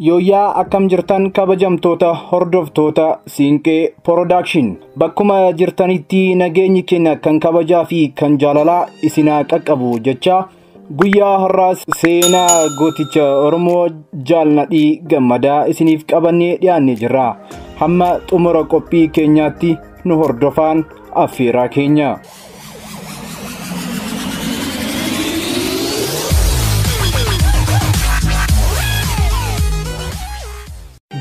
Yooyyaa akkam jirtan kabajamtoota hordoftoota Siinqee Production. Bakkuma jirtanitti nageenyi keenya kan kabajaa fi kan jaalalaa isinaa qaqqabu jecha guyyaa har'aas seenaa gooticha Oromoo Jaal Nadhii Gammadaa isiniif qabannee dhiyaannee jirra. Hamma xumura qophii keenyaatti nu hordofaan affeeraa keenya.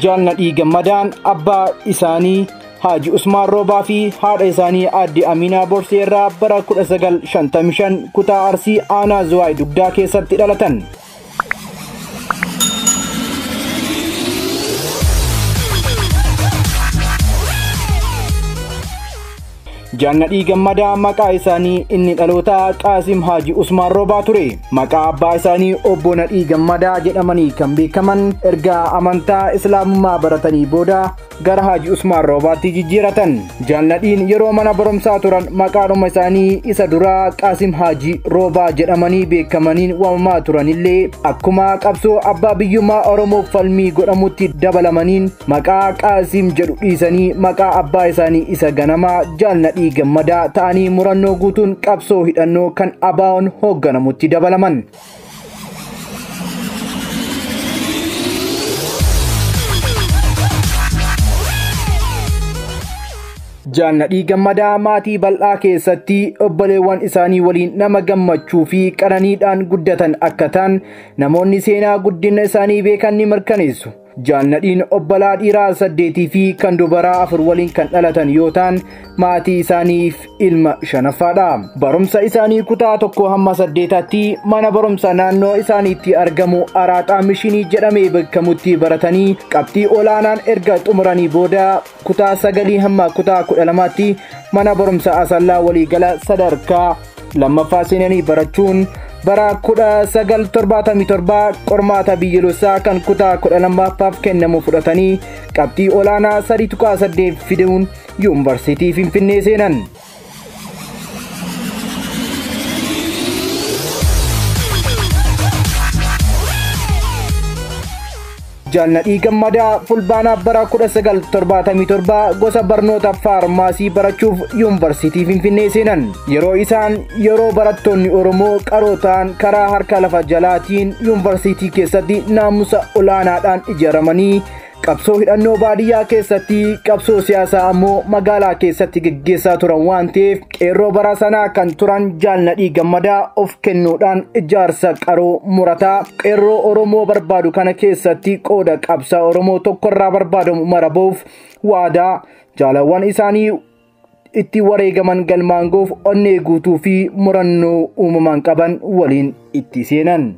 Jaal Nadhii Gammadaan abbaa isaanii Haaji Usmaan Roobaa fi haadha isaanii Aadde Aminaa Borsee irraa bara 1955 kutaa Arsii aanaa Zuwaay Dugdaa keessatti dhalatan. Jaal Nadhii Gammadaa maqaa isaanii inni dhalootaa Qaasim Haaji Usmaan Roobaa ture. Maqaa abbaa isaanii Obbo Nadhii Gammadaa jedhamanii kan beekaman erga amantaa Islaamummaa baratanii booda gara Haaji Usmaan Roobaatti jijjiiratan. Jaal Nadhiin yeroo mana barumsaa turan maqaadhuma isaanii isa duraa Qaasim Haaji Roobaa jedhamanii beekamaniin waamamaa turanillee akkuma qabsoo abbaa biyyummaa Oromoof falmii godhamutti dabalamaniin maqaa Qaasim jedhu dhiisanii maqaa abbaa isaanii isa ganamaa Jaal Nadhii Gammadaa ta'anii murannoo guutuun qabsoo hidhannoo kan ABO'n hoogganamutti dabalaman. Jaal Nadhii Gammadaa maatii bal'aa keessatti obboleewwan isaanii waliin nama gammachuu fi qananiidhaan guddatan akka ta'an namoonni seenaa guddina isaanii beekan ni mirkaneessu. Jaal Nadhiin obbolaa dhiiraa 8 fi kan dubaraa 4 waliin kan dhalatan yoo ta'an maatii isaaniif ilma shanaffaadha. Barumsa isaanii kutaa 1 hamma 8tti mana barumsa naannoo isaaniitti argamu Araaxaa Mishinii jedhamee beekamutti baratanii qabxii olaanaan erga xumuranii booda kutaa 9 hamma kutaa 12tti mana barumsa Asallaa waliigala sadarkaa lammaffaa seenanii barachuun bara 1977 qormaata biyyaalessaa kan kutaa 12ffaaf kennamu fudhatanii qabxii olaanaa 3.8 fiduun yuunivarsiitii Finfinnee seenan. Jaal Nadhii Gammadaa fulbaanaa bara 1977 gosa barnoota faarmaasii barachuuf yuunivarsiitii Finfinnee seenan. Yeroo isaan yeroo barattoonni Oromoo qaroo ta'an karaa harka lafa jalaatiin yuunivarsiitii keessatti naamusa olaanaadhaan ijaaramanii qabsoo hidhannoo baadiyyaa keessatti qabsoo siyaasaa ammoo magaalaa keessatti geggeessaa turan waan ta'eef qeerroo bara sanaa kan turan Jaal Nadhii Gammadaa of kennuudhaan ijaarsa qaroo murataa qeerroo Oromoo barbaadu kana keessatti qooda qabsaa Oromoo tokkorraa barbaadamu mara ba'uuf waadaa jaalawwan isaanii itti wareegaman galmaan ga'uuf onnee guutuu fi murannoo uumamaan qaban waliin itti seenan.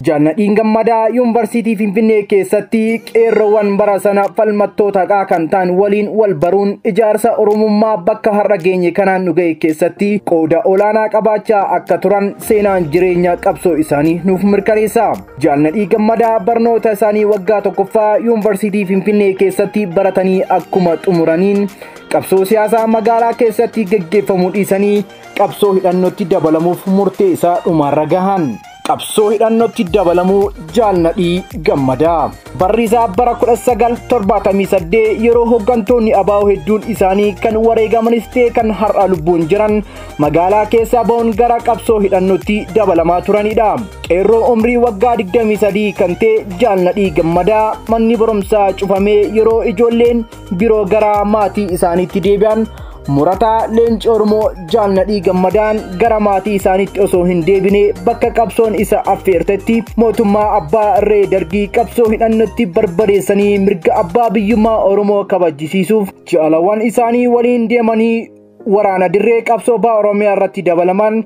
Jaal Nadhiin Gammadaa yuunivarsiitii Finfinnee keessatti qeerroowwan bara sana falmattoota haqaa kan ta'an waliin wal baruun ijaarsa Oromummaa bakka har'a geenye kanaan nu ga'e keessatti qooda olaanaa qabaachaa akka turan seenaan jireenya qabsoo isaanii nuuf mirkaneessa. Jaal Nadhii Gammadaa barnoota isaanii waggaa tokkoffaa yuunivarsiitii Finfinnee keessatti baratanii akkuma xumuraniin qabsoo siyaasaa magaalaa keessatti geggeeffamuu dhiisanii qabsoo hidhannootti dabalamuuf murtee isaa dhumaarra gahan. Qabsoo hidhannootti dabalamuu Jaal Nadhii Gammadaa. Barri isaa bara 1978 yeroo hooggantoonni ABO hedduun isaanii kan wareegamanis ta'e kan har'a lubbuun jiran magaalaa keessaa ba'uun gara qabsoo hidhannootti dabalamaa turanidha. Qeerroo umrii waggaa 23 kan ta'e Jaal Nadhii Gammadaa manni barumsaa cufamee yeroo ijoolleen biroo gara maatii isaaniitti deebi'an murataa leenci Oromoo Jaal Nadhii Gammadaan gara maatii isaaniitti osoo hin deebine bakka qabsoon isa affeertetti mootummaa abbaa irree dargii qabsoo hidhannootti barbadeessanii mirga abbaa biyyummaa Oromoo kabajjisiisuuf jaalawwan isaanii waliin deemanii waraana dirree qabsoo ba'a Oromiyaa irratti dabalaman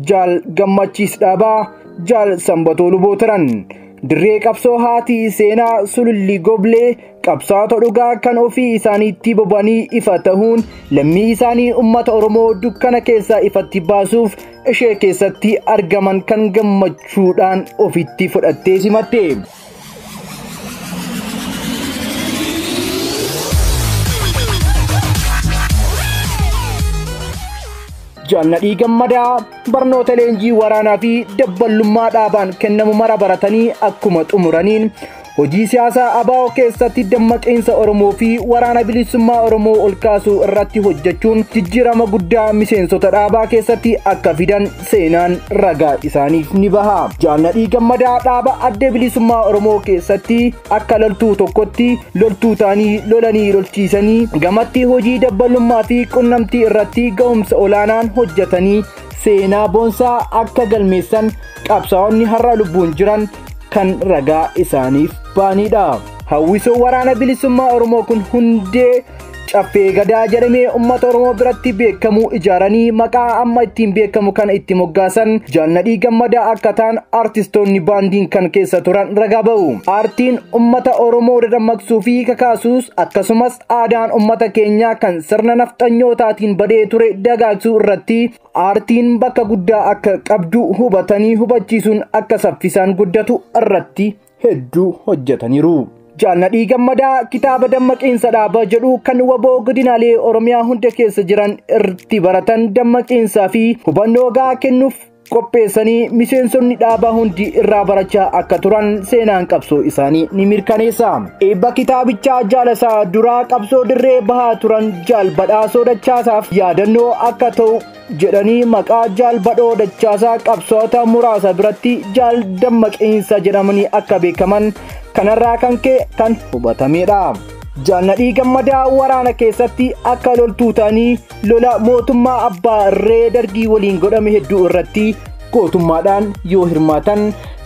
Jaal Gammachiis Dhaabaa, Jaal Sanbatoo Luboo turan. Dirree qabsoo haati seenaa Sululli Goblee qabsaa'ota dhugaa kan ofii isaaniitti boba'anii ifa ta'uun lammii isaanii uummata Oromoo dukkana keessaa ifatti baasuuf ishee keessatti argaman kan gammachuudhaan ofitti fudhattee simatte. Jaal Nadhii Gammadaa barnoota leenjii waraanaa fi dabballummaa dhaabaan kennamu mara baratanii akkuma xumuraniin hojii siyaasaa ABO keessatti dammaqiinsa Oromoo fi waraana bilisummaa Oromoo ol kaasuu irratti hojjechuun jijjiirama guddaa miseensota dhaabaa keessatti akka fidan seenaan ragaa isaaniif ni baha. Jaal Nadhii Gammadaa dhaaba adda bilisummaa Oromoo keessatti akka loltuu tokkotti loltuu ta'anii lolanii lolchiisanii gamatti hojii dabballummaa fi qunnamtii irratti ga'umsa olaanaan hojjetanii seenaa boonsaa akka galmeessan qabsaa'onni har'a lubbuun jiran kan ragaa isaaniif baanidha. Hawwisoo waraana bilisummaa Oromoo kun hundee caffee gadaa jedhamee uummata Oromoo biratti beekamu ijaaranii maqaa amma ittiin beekamu kana itti moggaasan Jaal Nadhii Gammadaa akka ta'an artistoonni baandiin kan keessa turan ragaa ba'u. Aartiin uummata Oromoo dadammaqsuu fi kakaasuus akkasumas aadaan uummata keenyaa kan sirna nafxanyootaatiin badee ture dagaagsuu irratti aartiin bakka guddaa akka qabdu hubatanii hubachiisuun akka saffisaan guddatu irratti hedduu hojjetaniiru. Jaal Nadhii Gammadaa kitaaba dammaqiinsa dhaabaa jedhu kan waboo godinaalee Oromiyaa hunda keessa jiran irratti baratan dammaqiinsaa fi hubannoo gahaa kennuuf qopheessanii miseensonni dhaabaa hundi irraa barachaa akka turan seenaan qabsoo isaanii ni mirkaneessa. Eebba kitaabichaa jaalasaa duraa qabsoo dirree bahaa turan Jaal Badhaasoo Dachaasaaf yaadannoo akka ta'u jedhanii maqaa Jaal Badhoo Dachaasaa qabsoota muraasa biratti Jaal Dammaqiinsa jedhamanii akka beekaman kanarraa kan ka'e kan hubatamedha. Jaal Nadhii Gammadaa waraana keessatti akka loltuu ta'anii lola mootummaa abbaa irree dargii waliin godhame hedduu irratti gootummaadhaan yoo hirmaatan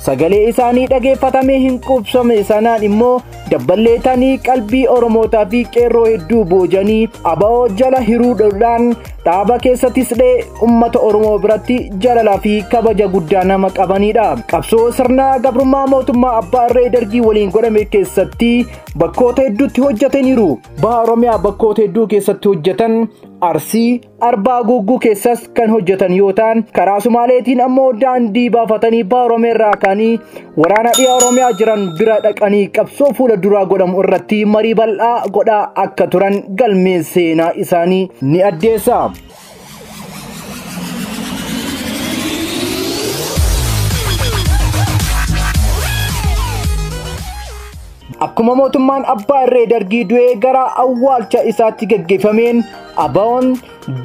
sagalee isaanii dhageeffatamee hin qubsame sanaan immoo dabballee ta'anii qalbii Oromootaa fi qeerroo hedduu boojanii ABO jala hiruudhaan dhaaba keessattis dhee uummata Oromoo biratti jaalalaa fi kabaja guddaa nama qabanidha. Qabsoo sirna gabrummaa mootummaa abbaa irree dargii waliin godhame keessatti bakkoota hedduutti hojjetaniiru. Baha Oromiyaa bakkoota hedduu keessatti hojjetan Arsii, Arbaa Gugguu keessas kan hojjetan yoo ta'an karaa Sumaaleetiin ammoo daandii baafatanii baha Oromiyaa irraa ka'anii waraana dhiha Oromiyaa jiran bira dhaqanii qabsoo fuula duraa godhamu irratti marii bal'aa godhaa akka turan galmeen seenaa isaanii ni addeessa. Akkuma mootummaan abbaa irree dargii du'ee gara awwaalcha isaatti gaggeeffameen ABO'n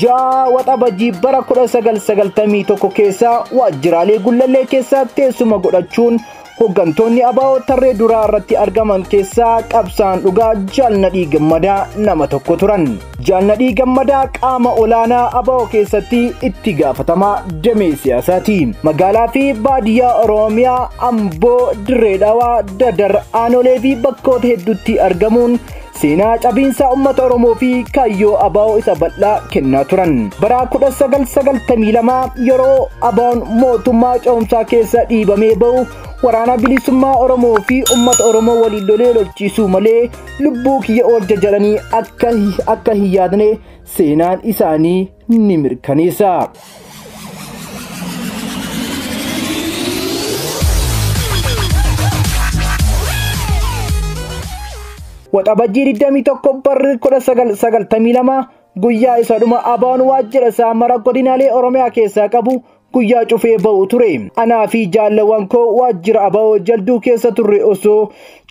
ja'a waxabajii bara 1991 keessa waajjiraalee Gullallee keessa teessuma godhachuun hooggantoonni ABO tarree duraa irratti argaman keessaa qabsaan dhugaa Jaal Nadhii Gammadaa nama tokko turan. Jaal Nadhii Gammadaa qaama olaanaa ABO keessatti itti gaafatamaa damee siyaasaati. Magaalaa fi baadiyyaa Oromiyaa Amboo, Dirree Dhawaa, Dadar, Aanolee fi bakkoota hedduutti argamuun seenaa cabiinsa uummata Oromoo fi kaayyoo ABO isa bal'aa kennaa turan. Bara 1992 yeroo ABO'n mootummaa ce'umsaa keessa dhiibamee ba'u waraana bilisummaa Oromoo fi uummata Oromoo waliin lolee lolchiisuu malee lubbuu kiyya oolcha jedhanii akka hin yaadne seenaan isaanii ni mirkaneessa. Waxabajjii 21 barri 1992 guyyaa isa dhuma ABO'n waajjira isaa mara godinaalee Oromiyaa keessaa qabu guyyaa cufee ba'u ture. Anaa fi jaalawwan koo waajjira ABO jalduu keessa turre osoo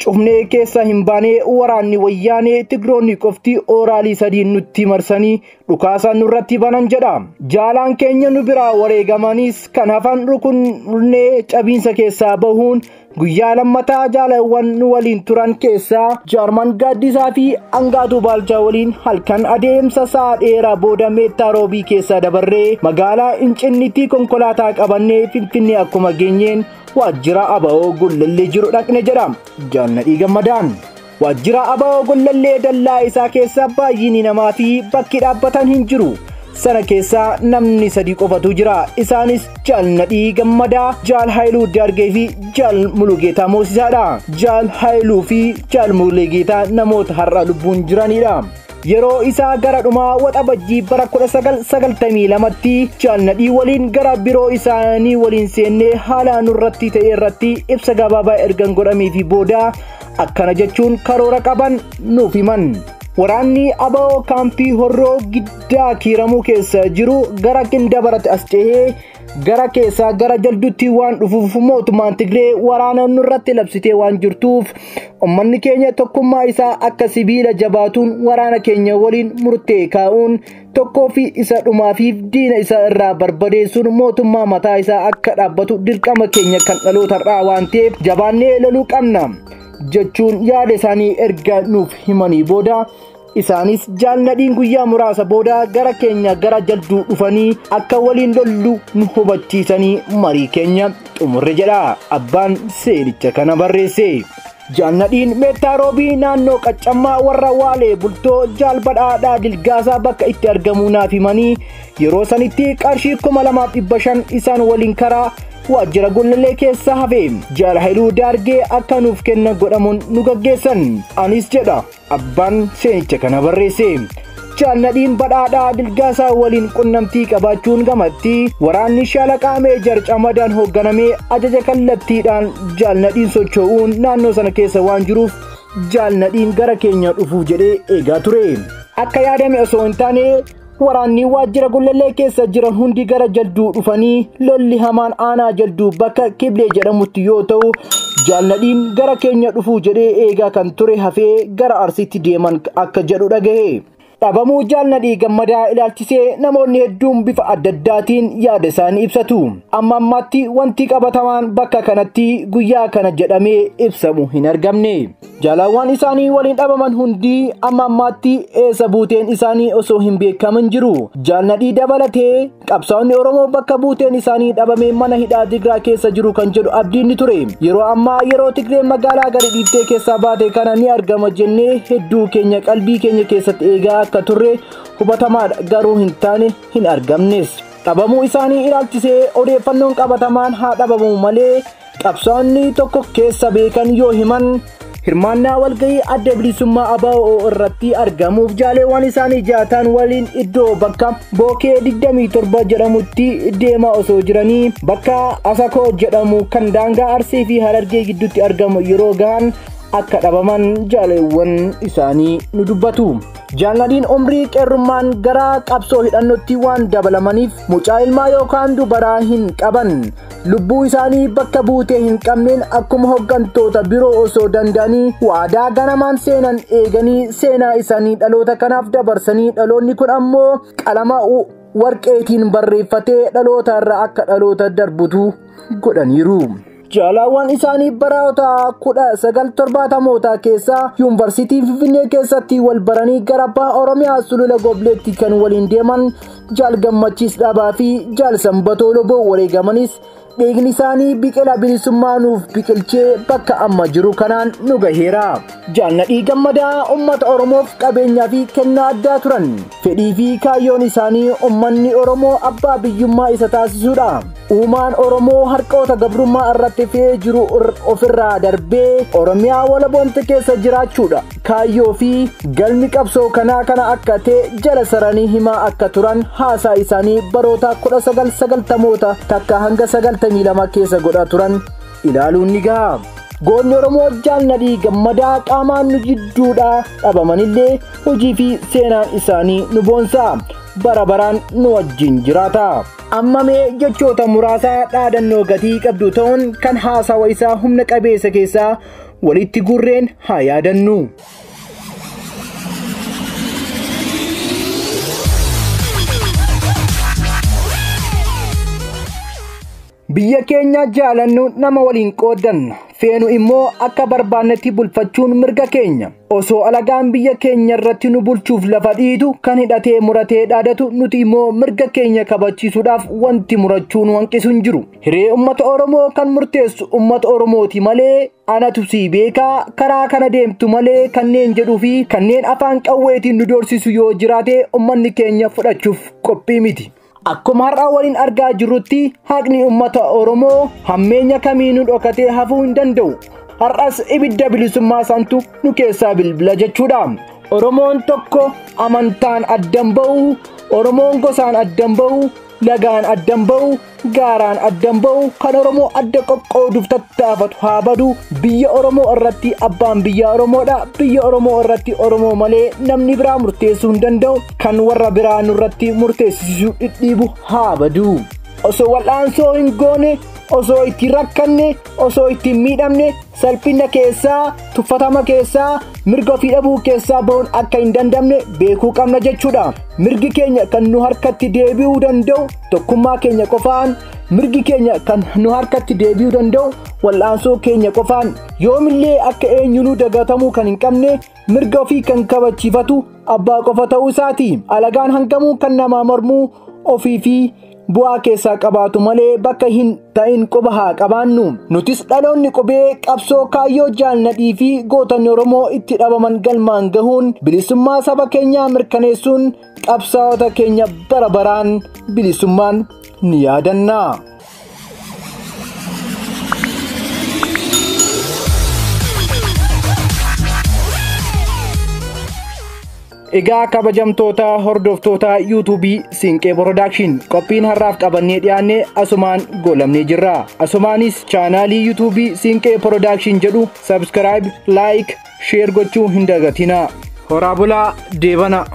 cufnee keessa hin baane waraanni wayyaanee Tigroonni qofti ooraalii sadii nutti marsanii dhukaasa nurratti banan jedha. Jaalaan keenya nu biraa wareegamaniis kan hafan rukunnee cabiinsa keessaa bahuun guyyaa lammataa jaalawwan nu waliin turan keessaa Jaarman Gaaddisaa fi Angaatuu Baalchaa waliin halkan adeemsa sa'a dheeraa booda meettaa roobii keessa dabarree magaalaa Incinnitti konkolaataa qabannee Finfinnee akkuma geenyeen waajjira ABO Gullallee jiru dhaqne jedha Jaal Nadhii Gammadaan. Waajjira ABO Gullallee dallaa isaa keessa baay'inni namaa fi bakki dhaabbatan hin jiru. Sana keessaa namni sadii qofatu jira. Isaanis Jaal Nadhii Gammadaa, Jaal Haayiluu Daargee fi Jaal Mulugeetaa Moosisaadha. Jaal Haayiluu fi Jaal Mulugeetaa namoota har'a lubbuun jiranidha. Yeroo isaa gara dhumaa waxabajjii bara 1992tti Jaal Nadhii waliin gara biroo isaanii waliin seennee haala nurratti ta'e irratti ibsa gabaabaa ergan godhamee fi booda akkana jechuun karoora qaban nuuf himan. Waraanni ABO kaampii Horroo Giddaa Kiiramuu keessa jiru gara Gindabarat as ce'ee gara keessaa gara Jalduutti waan dhufuuf mootummaan Tigree waraana nurratti labsitee waan jirtuuf uummanni keenya tokkummaa isaa akka sibiila jabaatuun waraana keenya waliin murtee kaa'uun tokkoo fi isa dhumaafiif diina isaa irraa barbadeessuun mootummaa mataa isaa akka dhaabbatu dirqama keenya kan dhalootarraa waan ta'eef jabaannee loluu qabna jechuun yaada isaanii erga nuuf himanii booda isaanis Jaal Nadhiin guyyaa muraasa booda gara keenya gara Jalduu dhufanii akka waliin lollu nu hubachiisanii marii keenya xumurre jedha abbaan seenicha kana barreesse. Jaal Nadhiin Meettaa Roobii naannoo Qaccammaa warra Waalee bultoo Jaal Badhaadhaa Dilgaasaa bakka itti argamu naaf himanii yeroo sanitti qarshii 2500 isaan waliin karaa waajjira Gullallee keessa hafe Jaal Hailuu Daargee akka nuuf kenna godhamuun nu gaggeessan. Anis jedha abbaan seenicha kana barreesse. Jaal Nadhiin Badhaadhaa Dilgaasaa waliin qunnamtii qabaachuun gamatti waraanni Shaalaqaa Meejar Camadaan hoogganamee ajaja kallattiidhaan Jaal Nadhiin socho'uun naannoo sana keessa waan jiruuf Jaal Nadhiin gara keenya dhufuuf jedhee eegaa ture. Akka yaadame osoo hin taane waraanni waajjira Gullallee keessa jiran hundi gara Jalduu dhufanii lolli hamaan aanaa Jalduu bakka Kiblee jedhamutti yoo ta'u Jaal Nadhiin gara keenya dhufuu jedhee eegaa kan ture hafee gara Arsiitti deeman akka jedhu dhagahe. Dhabamuu Jaal Nadhii Gammadaa ilaalchisee namoonni hedduun bifa adda addaatiin yaada isaanii ibsatu. Amma ammaatti wanti qabatamaan bakka kanatti guyyaa kana jedhamee ibsamu hin argamne. Jaalawwan isaanii waliin dhabaman hundi amma ammaatti eessa buuteen isaanii osoo hin beekamin jiru. Jaal Nadhii dabalatee qabsaa'onni Oromoo bakka buuteen isaanii dhabame mana hidhaa Tigiraa keessa jiru kan jedhu abdiin ni ture. Yeroo ammaa yeroo Tigreen magaalaa gadi dhiiftee keessaa baate kana ni argama jennee hedduu keenya qalbii keenya keessatti eegaa akka turre hubatamaadha, garuu hin taane hin argamnes. Dhabamuu isaanii ilaalchisee odeeffannoon qabatamaan haa dhabamu malee qabsaa'onni tokko keessa beekan yoo himan hirmaannaa walgahii adda bilisummaa ABO irratti argamuuf jaaleewwan isaanii jaataan waliin iddoo bakka Bookee 27 jedhamutti deemaa osoo jiranii bakka Asakoo jedhamu kan daangaa Arsii fi Harargee gidduutti argamu yeroo gahan akka dhabaman jaaleewwan isaanii nu dubbatu. Jaal Nadhiin umrii qeerrummaan gara qabsoo hidhannootti waan dabalamaniif mucaa ilmaa yookaan dubaraa hin qaban. Lubbuu isaanii bakka buutee hin qabneen akkuma hooggantoota biroo osoo danda'anii waadaa ganamaan seenan eeganii seenaa isaanii dhaloota kanaaf dabarsanii dhaloonni kun ammoo qalama warqeetiin barreeffatee dhaloota irraa akka dhaloota darbutu godhaniiru. Jaalawwan isaanii baroota 1970 keessa yuunivarsiitii Finfinnee keessatti wal baranii gara baha Oromiyaa Sulula Gobleetti kan waliin deeman Jaal Gammachiis Dhaabaa fi Jaal Sanbatoo Loboo wareegamanis dhiigni isaanii biqila bilisummaa nuuf biqilchee bakka amma jiru kanaan nu gaheera. Jaal Nadhii Gammadaa uummata Oromoof qabeenyaa fi kennaa addaa turan. Fedhii fi kaayyoon isaanii uummanni Oromoo abbaa biyyummaa isa taasisuudha. Uumaan Oromoo harqoota gabrummaa irratti fe'ee jiru ofirraa darbee Oromiyaa walaboomte keessa jiraachuudha. Kaayyoo fi galmi qabsoo kanaa kana akka ta'e jala saranii himaa akka turan haasaa isaanii baroota 1990 takka hanga 92 keessa godhaa turan ilaaluun ni gaha. Goonni Oromoo Jaal Nadhii Gammadaa qaamaan nu jidduudhaa dhabamanillee hojii fi seenaan isaanii nu boonsa. Bara baraan nu wajjin jiraata. Amma mee jechoota muraasaa dhaadannoo gatii qabdu ta'uun kan haasawa isaa humna qabeessa keessaa walitti gurreen haa yaadannu. Biyya keenya jaalannu nama waliin qooddanna. Feenu immoo akka barbaannetti bulfachuun mirga keenya. Osoo alagaan biyya keenya irratti nu bulchuuf lafa dhiitu kan hidhatee muratee dhaadatu nuti immoo mirga keenya kabachiisuudhaaf wanti murachuu nu hanqisu hin jiru. Hiree uummata Oromoo kan murteessu uummata Oromooti malee anatu si beekaa karaa kana deemtu malee kanneen jedhuu fi kanneen afaan qawweetiin nu doorsisu yoo jiraate uummanni keenya fudhachuuf qophii miti. Akkuma har'a waliin argaa jirrutti haqni uummata Oromoo hammeenya kamiinuu dhokatee hafuu hin danda'u. Har'as ibidda bilisummaa santu nu keessaa bilbila jechuudha. Oromoon tokko amantaan addan ba'u, Oromoon gosaan addan ba'u, Lagaan addan ba'u, gaaraan addan ba'u, kan Oromoo adda qoqqooduuf tattaafatu haa badu. Biyya Oromoo irratti abbaan biyya Oromoodha. Biyya Oromoo irratti Oromoo malee namni biraa murteessuu hin danda'u. Kan warra biraa nurratti murteessisuu dhidhiibu haa badu. Osoo wal'aansoo hin goone, osoo itti rakkanne, osoo itti miidhamne, salphina keessaa, tuffatama keessaa, mirga ofii dhabuu keessaa ba'uun akka hin dandamne beekuu qabna jechuudha. Mirgi keenya kan nu harkatti deebi'uu danda'u tokkummaa keenya qofaan, mirgi keenya kan nu harkatti deebi'uu danda'u wal'aansoo keenya qofaan. Yoomillee akka eenyunuu dagatamuu kan hin qabne mirga ofii kan kabachiifatu abbaa qofa ta'uu isaati. Alagaan hangamuu kan namaa mormuu ofii fi bu'aa keessaa qabaatu malee bakka hin ta'in quba haa qabaannu. Nutis dhaloonni qubee qabsoo kaayyoo jaalladhii fi gootonni Oromoo itti dhabaman galmaan gahuun bilisummaa saba keenyaa mirkaneessuun qabsaa'ota keenya bara baraan bilisummaan ni yaadanna. Egaa kabajamtoota hordoftoota yuutuubii Siinqee Production, qophiin har'aaf qabannee dhiyaanne asumaan goolamnee jirra. Asumaanis chaanaalii yuutuubii Siinqee Production jedhu subscribe, like, share gochuu hin dagatinaa. Horaa bulaa, deebana.